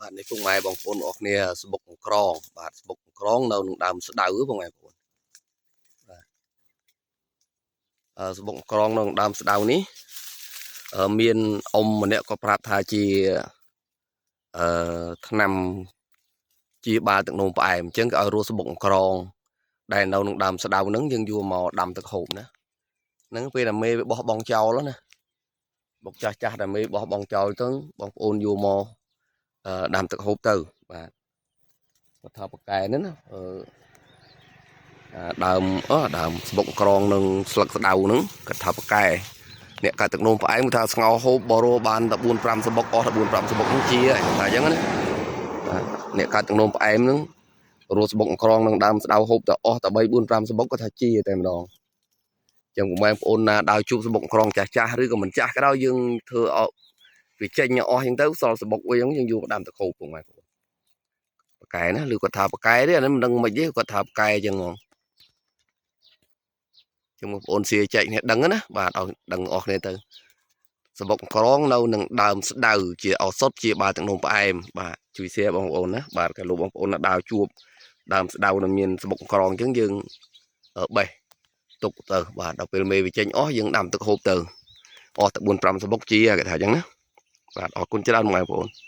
បាទនេះពុកម៉ែបងប្អូនអរគ្នាស្បុកក្រងបាទស្បុកក្រងនៅនឹងដើមស្ដៅពុកម៉ែបងប្អូនបាទអឺស្បុកក្រងនៅនឹងដើមស្ដៅនេះអឺមានអ៊ំម្នាក់ក៏ប្រាប់ថាជាអឺថ្នាំជាបាល់ទឹកនោមផ្អែមអញ្ចឹងក៏ឲ្យរស់ស្បុកក្រងដែលនៅនឹងដើមស្ដៅហ្នឹងយើងយកមកដាំទឹកហូបណាហ្នឹងពេលដែលមេវាបោះបង់ចោលណាបុកចាស់ចាស់ដែលមេបោះបង់ចោលទៅបងប្អូនយកមកអឺដាំទឹកហូបទៅបាទគាត់ថាប៉កែហ្នឹងណាអឺអាដើមអឺដើមស្បុកក្រងនឹងស្លឹកស្ដៅហ្នឹងគាត់ថាប៉កែអ្នកកាត់ទឹកនោមផ្អែមគាត់ថាស្ងោហូបបរោបានតែ4 5សបុកអស់តែ4 5សបុកហ្នឹងជាហើយគាត់ថាអញ្ចឹងណាបាទអ្នកកាត់ទឹកនោមផ្អែមហ្នឹងរស់ស្បុកក្រងនឹងដើមស្ដៅហូបតែអស់តែ3 4 5សបុកគាត់ថាជាតែម្ដងចឹងពុកម៉ែបងប្អូនណាដើរជួបសបុកក្រងចាស់ចាស់ឬក៏មិនចាស់ក៏ដោយយើងធ្វើឲ្យវាចេញអស់ចឹងទៅសល់សបុកវិញយើងយកមកដាំទឹកហូបពុកម៉ែបងប្អូនប៉កែណាឬគាត់ថាប៉កែទេអានេះមិនដឹងមិនទេគាត់ថាប៉កែចឹងហ្មងចឹងបងប្អូនសៀចែកគ្នាដឹងណាបាទឲ្យដឹងអស់គ្នាទៅសបុកក្រងនៅនឹងដើមស្ដៅជាឱសថជាបាល់ទឹកនោមផ្អែមបាទជួយ share បងប្អូនណាបាទកាលលោកបងប្អូនណាដើរជួបដើមស្ដៅនឹងមានសបុកក្រងអញ្ចឹងយើងបេះទុកទៅបាទដល់ពេលមេវាចេញអស់យើងដាំទឹកហូបទៅអស់តែ4 5សបុកជាគេថាអញ្ចឹងណាបាទអរគុណច្រើនបងប្អូន។